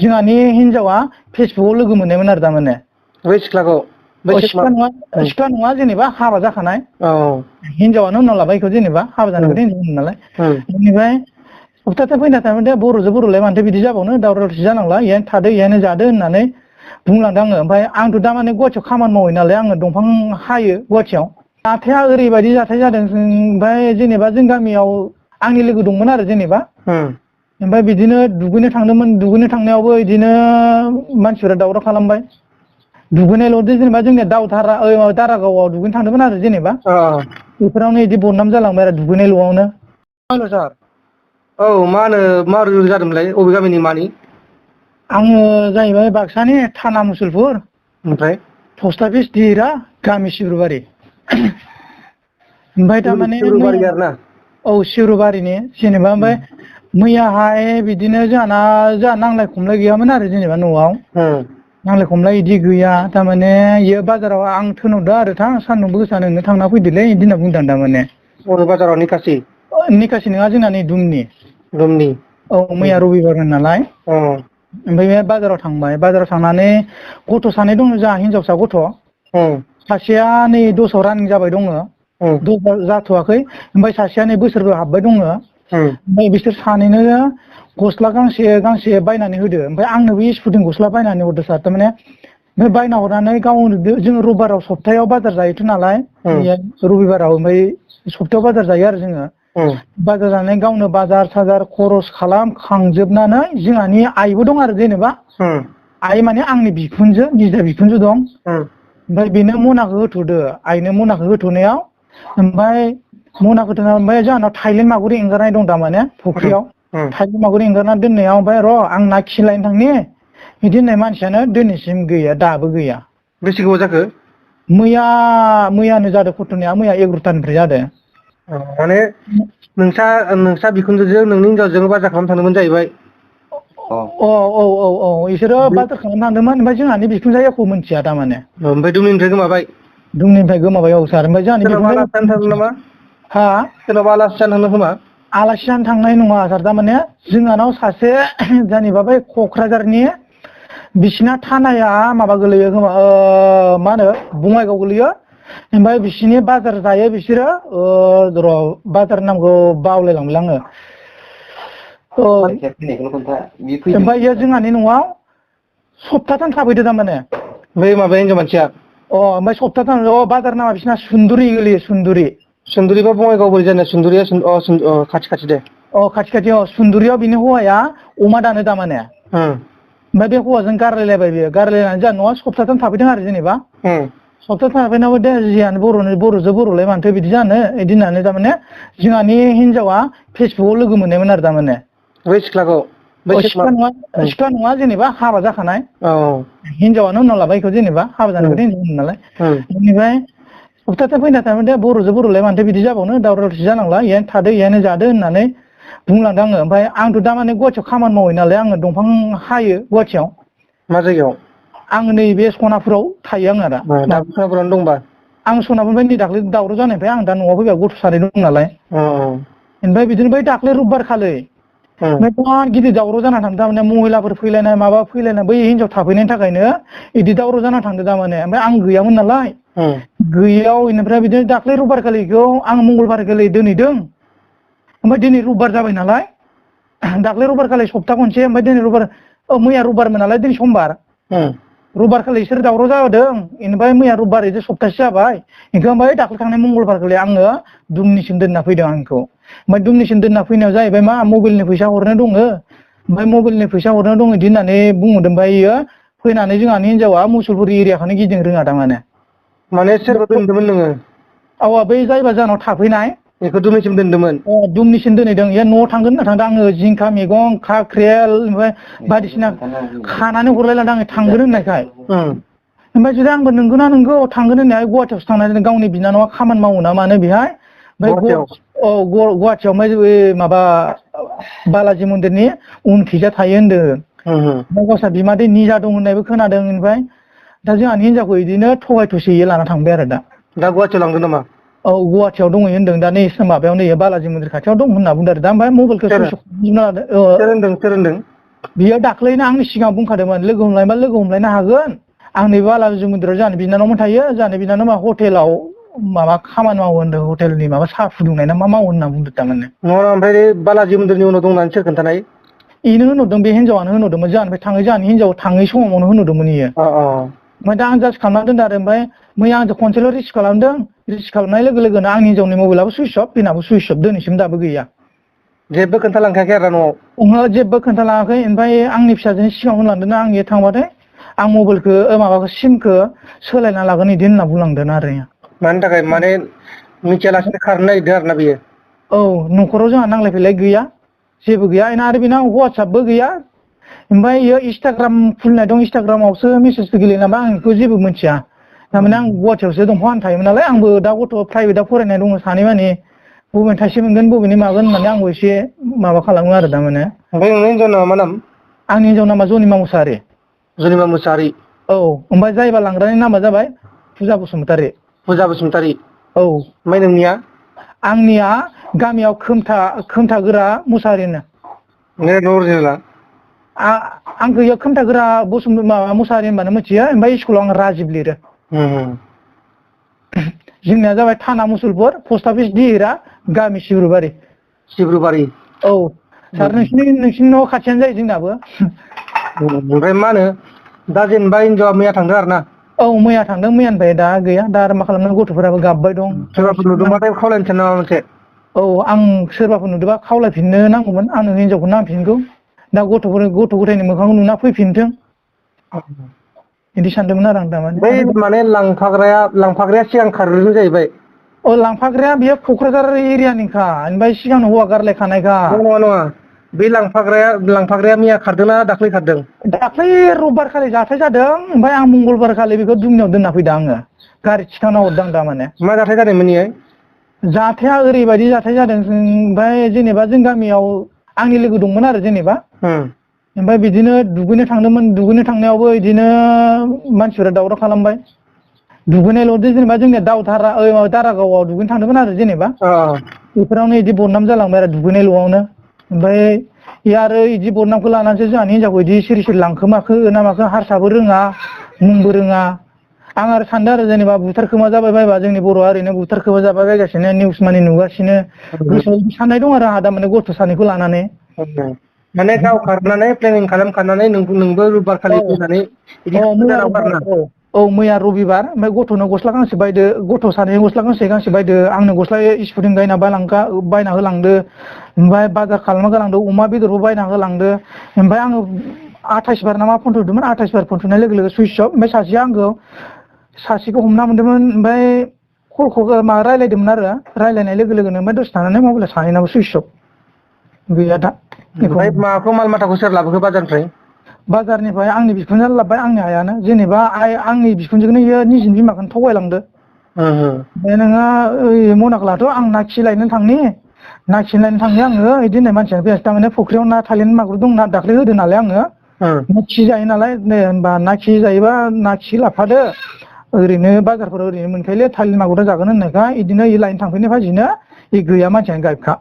जोंहानि हिनजावा फेसबुकआव लोगो मोननायमोन आरो थारमाने बै सिख्लाखौ सिख्ला नङा जेनेबा हाबा जाखानाय हिनजावानो उनाव लाबाय बेखौ जेनेबा हाबा जानायखौ हिनजाव नालाय बेनिफ्राय सप्तासे फैना थारमाने बर'जों बर'लाय मानोथो बिदि जाबावनो दावराव दावसि जानांला इयानो थादो इयानो जादो होननानै बुंलांदों आङो ओमफ्राय आंथ' दा माने गुवाहाटियाव खामानि मावो नालाय आङो दंफां हायो गुवाहाटियाव जाथाया ओरैबायदि जाथाय जादों ओमफ्राय जेनेबा जों गामियाव आंनि लोगो दंमोन आरो जेनेबा ओमफ्राय बिदिनो दुगैनो थांदोंमोन दुगैनो थांनायावबो बिदिनो मानसिफोरा दावराव खालामबाय दुगैनायल'दि जेनेबा जोंनिया दारागावआव दुगैनो थांदोंमोन आरो जेनेबा बेफोरावनो बिदि बदनाम जालांबाय आरो दुगैनायल'आवनो हेल' सार औ मा होनो माबोरै जादोंमोनलाय अबे गामिनि मानि आङो जाहैबाय बाक्सानि थाना मुसुलपुर ओमफ्राय पस्ट अफिस दिहिरा गामि सिब्रुबारि ओमफ्राय थारमाने सिब्रुबारि आरोना औ सिब्रुबारिनि जेनेबा ओमफ्राय मैयाहाय बिदिनो जोंहा नांलाय खमलाय गैयामोन आरो जेनेबा न'आव नांलाय खमलाय बिदि गैया थारमाने इयो बाजाराव आं थोनहरदों आरो सान्दुंबो गोसा नोंनो थांना फैदोलै बिदि होनना बुंदों थारमाने बबे बाजाराव निकासि नङा जोंना नै दुमनि औ मैया रबिबारमोन नालाय ओमफ्राय बे बाजाराव थांबाय बाजाराव थांनानै गथ' सानै दङ जोंहा हिनजावसा गथ' सासेया नै 10 रानिं जाबाय दङ 10 जाथ'वाखै ओमफ्राय सासेया नै बोसोरबो हाबबाय दङ ओमफ्राय बिसोर सानैनो गस्ला गांसे बायनानै होदो ओमफ्राय आंनोबो स्पुथिं गस्ला बायनानै हरदो सार थारमाने ओमफ्राय बायना हरनानै गावनो जोङो रबिबाराव सप्तायाव बाजार जायोथ' नालाय रबिबाराव ओमफ्राय सप्तायाव बाजार जायो आरो जोङो बाजार जानानै गावनो बाजार साजार खरस खालामखांजोबनानै जोंहानि आइबो दं आरो जेनेबा आइ माने आंनि बिखुनजो निजा बिखुनजो दं ओमफ्राय बेनो मनाखौ होथ'दो आइनो मनाखौ होथ'नायाव ओमफ्राय मनाखौ होथ'नायाव ओमफ्राय जोंहानाव थाइलेण्ड मागुर एंगारनाय दं थारमाने फुख्रियाव थाइलेण्ड मागुर एंगारना दोननायाव ओमफ्राय र' आं ना खिलायनो थांनि बिदि होननाय मानसियानो दिनैसिम गैया दाबो गैया बेसे गोबाव जाखो मैयानो जादों घटनाया मैया 11थानिफ्राय जादों माने नोंसा बिखुनजोजों नोंनि हिनजावजों बाजार खालामनो थांदोंमोन जाहैबाय औ बिसोरो बाजार खालामनो थांदोंमोन ओमफ्राय जोंहानि बिखुनजोआ एख' मिथिया थारमाने ओमफ्राय दुमनिफ्राय गोमाबाय औ सार ओमफ्राय जोंहानि बिखुनजोआ हा सोरनावबा आलासि जानो थांदों खोमा आलासि जानो थांनाय नङा सार थारमाने जोंहानाव सासे जेनेबा बै क'क्राझारनि बिसिना थानाया माबा गोलैयो खोमा मा होनो बङाइगाव गोलैयो ओमफ्राय बिसिनि बाजार जायो बिसोरो र' बाजार नामखौ बावलायलांबाय आङो ओमफ्राय जोंहानि न'आव सप्ताथाम थाफैदो थारमाने बै माबा हिनजाव मानसिया ओमफ्राय सप्ताथाम बाजार नामा बिसिना सुन्दुरि गोलैयो सुन्दुरि बा बङाइगाव बोरै जानो सुन्दुरिया खाथि दे खाथि सुन्दुरियाव बिनि हौवाया अमा दानो थारमाने ओमफ्राय बे हौवाजों गारलायलायबाय बियो गारलायनानै जोंहा न'आ सप्ताथाम थाफैदों आरो जेनेबा सप्ताथाम थाफैनायावबो दे जियानो बर'जों बर'लाय मानोथो बिदि जानो बिदि होननानै थारमाने जोंहानि हिनजावा फेसबुकआव लोगो मोननायमोन आरो थारमाने बै सिख्लाखौ सिख्ला नङा जेनेबा हाबा जाखानाय हिनजावानो उनाव लाबाय बेखौ जेनेबा हाबा जानायखौ हिनजाव नालाय बेनिफ्राय सप्तासे फैना थारमाने बर'जों बर'लाय मानोथो बिदि जाबावनो दावराव दावसि जानांला इयानो थादो इयानो जादो होननानै बुंलांदों आङो ओमफ्राय आंथ' दा माने गुवाहाटियाव खामानि मावो नालाय आङो दंफां हायो गुवाहाटियाव मा जायगायाव आङो नैबे सनापुराव थायो आङो दा सनापुरावनो दंबा आं सनापुरनिफ्राय नै दाख्लै दावराव जानायनिफ्राय आं दा न'आव फैबा गथ' सानै दं नालाय ओमफ्राय बिदिनो बै दाख्लै रबिबार खालि बिराद गिदिर दावराव जाना थांदों थारमाने महिलाफोर फैलायनाय माबा फैलायनाय बै हिनजाव थाफैनायनि थाखायनो बिदि दावराव जाना थांदों थारमाने ओमफ्राय आं गैयामोन नालाय गैयियाव बेनिफ्राय बिदिनो दाख्लै रबिबार खालिखौ आं मंगलबार खालि दोनहैदों ओमफ्राय दिनै रबिबार जाबाय नालाय दाख्लै रबिबार खालि सप्ता खनसे ओमफ्राय दिनै रबिबार मैया रबिबारमोन नालाय दिनै समबार रबिबार खालि बिसोर दावराव जादों बेनिफ्राय मैया रबिबार बिदि सप्तासे जाबाय ओमफ्राय दाख्लै थांनाय मंगलबार खालि आङो दुमनिसिम दोनना फैदों आंखौ ओमफ्राय दुमनिसिम दोनना फैनायाव जाहैबाय मा मबाइलनि फैसा हरनो दङ ओमफ्राय मबाइलनि फैसा हरनो दङ बिदि होननानै बुंहरदों ओमफ्राय इयो फैनानै जोंहानि हिनजावा मुसुलपुर एरियाखौनो गिदिंनो रोङा थारमाने माने सोरखौ दोनदोंमोन नोङो बै जायबा जोंनाव थाफैनाय बेखौ दुमनिसिम दोनदोंमोन दुमनिसिम दोनहैदों इयो न'आव थांगोन होनना थांदों आङो जिंखा मैगं काक्रेल ओमफ्राय बायदिसिना खानानै हरलायलांदों आङो थांगोन होननायखाय ओमफ्राय जुदि आंबो नंगौना नंगौ थांगोन होननाय गुवाहाटियावसो थांनानै गावनि बिनानावा खामानि मावो ना मानो बेहाय ओमफ्राय गुवाहाटियाव ओमफ्राय माबा बालाजि मन्दिरनि उनखिजा थायो होनदों ओमफ्राय गावसा बिमादै निजा दं होननायबो खोनादों ओमफ्राय दा जोंहानि हिनजावखौ बिदिनो थगाय थसियै लाना थांबाय आरो दा गुवाहाटियाव लांदों नामा गुवाहाटियाव दङ होनदों दा नै माबायाव नै बालाजि मन्दिर खाथियाव दं होनना बुंदों आरो दा ओमफ्राय मबाइलखौ सोर होनदों बियो दाख्लैनो आंनि सिगाङाव बुंखादोंमोन लोगो हमलायबा लोगो हमलायनो हागोन आं नैबे आलाजुलि मन्दिराव जोंहानि बिनानावमोन थायो जोंहानि बिनानावा हटेलाव माबा खामानि मावो होनदों हटेलनि माबा साहा फुदुंनाय ना मा मावो होनना बुंदों थारमाने नङा ओमफ्राय बालाजि मन्दिरनि उनाव दं होननानै सोर खोन्थानाय इनो होनहरदों बे हिन्जावानो होनहरदोंमोन जोंहानिफ्राय थाङै जोंहानि हिन्जाव थाङै समावनो होनहरदोंमोन इयो ओमफ्राय दा आं जास्ट खालामना दोनदों आरो ओमफ्राय मैया आंजों खनसेल' रिसिभ खालामदों रिसिभ खालामनाय लोगो लोगोनो आंनि हिन्जावनि मबाइलाबो सुइस अफ बेनाबो सुइस अफ दिनैसिम दाबो गैया जेबो खोन्थालांखायाखै आरो न'आव ओहो जेबो खोन्थालाङाखै ओमफ्राय आंनि फिसाजोनि सिगाङाव होनलांदों आं थांबाथाय आं मबाइलखौ माबाखौ सिमखौ सोलायना लागोन इदि होनना बुंलांदों आरो मानि थाखाय माने मिथियालासिनो खारनो नागिरदों आरोना बियो औ न'खराव जोंहा नांलाय फैलाय गैया जेबो गैया आरो बेना वाट्सएपबो गैया ओमफ्राय इयो इन्सटाग्राम खुलिनाय दं इन्सटाग्रामावसो मेसेजबो गेलेयो नामा आं बेखौ जेबो मिथिया थारमाने आं गुवाहाटियावसो दंफां थायोमोन नालाय आंबो दा गथ' प्राइभेटआव फरायनाय दङ सानै माने बबेनि थाइसे मोनगोन बबेनि मागोन होननानै आंबो एसे माबा खालामो आरो थारमाने ओमफ्राय नोंनि हिन्जावनि नामा मा नाम आंनि हिन्जाव नामा जनिमा मुसाहारि जनिमा मुसाहारि औ ओमफ्राय जायबा लांग्रानि नामा जाबाय फुजा बसुमतारि फुजा बसुमतारि औ ओमफ्राय नोंनिया आंनिया गामियाव खोमथागोरा मुसाहारि होनो अरिजिनेला आंखौ इयो खोमथागोरा माबा मुसाहारि होनबानो मिथियो ओमफ्राय स्कुलाव आं राजिब लिरो जोंनिया जाबाय थाना मुसुलपुर पस्ट अफिस दिहिरा गामि सिब्रुबारि औ सार नोंसिनि न' खाथियानो जायो जोंनाबो ओमफ्राय मा होनो दा जेनेबा हिन्जावा मैया थांदों आरो ना औ मैया थांदों मैयानिफ्राय दा गैया दा आरो मा खालामनो गथ'फोराबो गाबबाय दं सोरबाफोर नुदोंबाथाय खावलायनोसै नामा मोनसे औ आं सोरबाफोर नुदोंबा खावलायफिननो नांगौमोन आंनो हिन्जावखौ नांफिनगौ दा गथ' गथायनि मोखांखौ नुना फैफिनथों बिदि सानदोंमोन आरो आं थारमाने बै माने लांफाग्राया सिगां खारग्रोदों जाहैबाय औ लांफाग्राया बेयो क'क्राझार एरियानिखा ओमफ्राय सिगांनो हौवा गारलायखानायखा नङा बे लांफाग्राया मैया खारदोंना दाख्लै खारदों दाख्लै रबिबार खालि जाथाय जादों ओमफ्राय आं मंगलबार खालि बेखौ दुमनियाव दोनना फैदों आङो गारि थिखांना हरदों आं थारमाने मा जाथाय जादोंमोन इयो जाथाया ओरैबायदि जाथाय जादों ओमफ्राय जेनेबा जों गामियाव आंनि लोगो दंमोन आरो जेनेबा ओमफ्राय बिदिनो दुगैनो थांदोंमोन दुगैनो थांनायावबो बिदिनो मानसिफोरा दावराव खालामबाय दुगैनायल'दि जेनेबा जोंनिया दारागावआव दुगैनो थांदोंमोन आरो जेनेबा बेफोरावनो बिदि बदनाम जालांबाय आरो दुगैनायल'आवनो ओमफ्राय आरो बिदि बदनामखौ लानानैसो जोंहानि हिन्जावखौ बिदि सिरि सिरि लांखो माखो ना माखो हारसाबो रोङा मुंबो रोङा आं आरो सानदों आरो जेनेबा बुथारखोमा जाबाय बायबा जोंनि बर'आ ओरैनो बुथारखोमा जाबाय बायगासिनो निउस मानि नुगासिनो गोसोआव साननाय दं आरो आंहा दा माने गथ' सानैखौ लानानै माने गाव खारनानै प्लेनिं खालामखानानै नोंबो रबिबार खालि फैनानै बिदि जानांगौ आरोना मैया रबिबार ओमफ्राय गथ'नो गस्ला गांसे बायदो गथ' सानै गस्ला गांसे बायदो आंनो गस्ला स्पुथिं बायना होलांदो ओमफ्राय बाजार खालामना होलांदो अमा बेदरबो बायना होलांदो ओमफ्राय आङो 28 बार ना मा फन थुदोंमोन 28 बार फन थुनाय लोगो लोगो सुइस अफ ओमफ्राय सासेखौ हमना मोन्दोंमोन ओमफ्राय कलखौ रायलायदोंमोन आरो रायलायनाय लोगो लोगोनो ओमफ्राय दसे थानानै मबाइला सानैनाबो सुइस अफ गैया दा ओमफ्राय माबाखौ माल माथाखौ सोर लाबोखो बाजारनिफ्राय आंनि बिखुनजोआनो लाबोबाय आंनि आइयानो जेनेबा आंनि बिखुनजोखौनो इयो निजिनि बिमाखौनो थगायलांदो ओमफ्राय नोङो मनाखौ लाथ' आं ना खि लायनो थांनि आङो बिदि होननाय मानसियानो फैयासै थारमाने फुख्रियाव ना थालिन मागुर दं ना दाख्लै होदो नालाय आङो ना खि जायो नालाय होनबा ना खि जायोबा ना खि लाफादो ओरैनो बाजारफोराव ओरैनो मोनखायोलै थालिर मागुरा जागोन होननायखाय बिदिनो लायनो थांफैनाय फाजिनो गैया मानसियानो गायबखा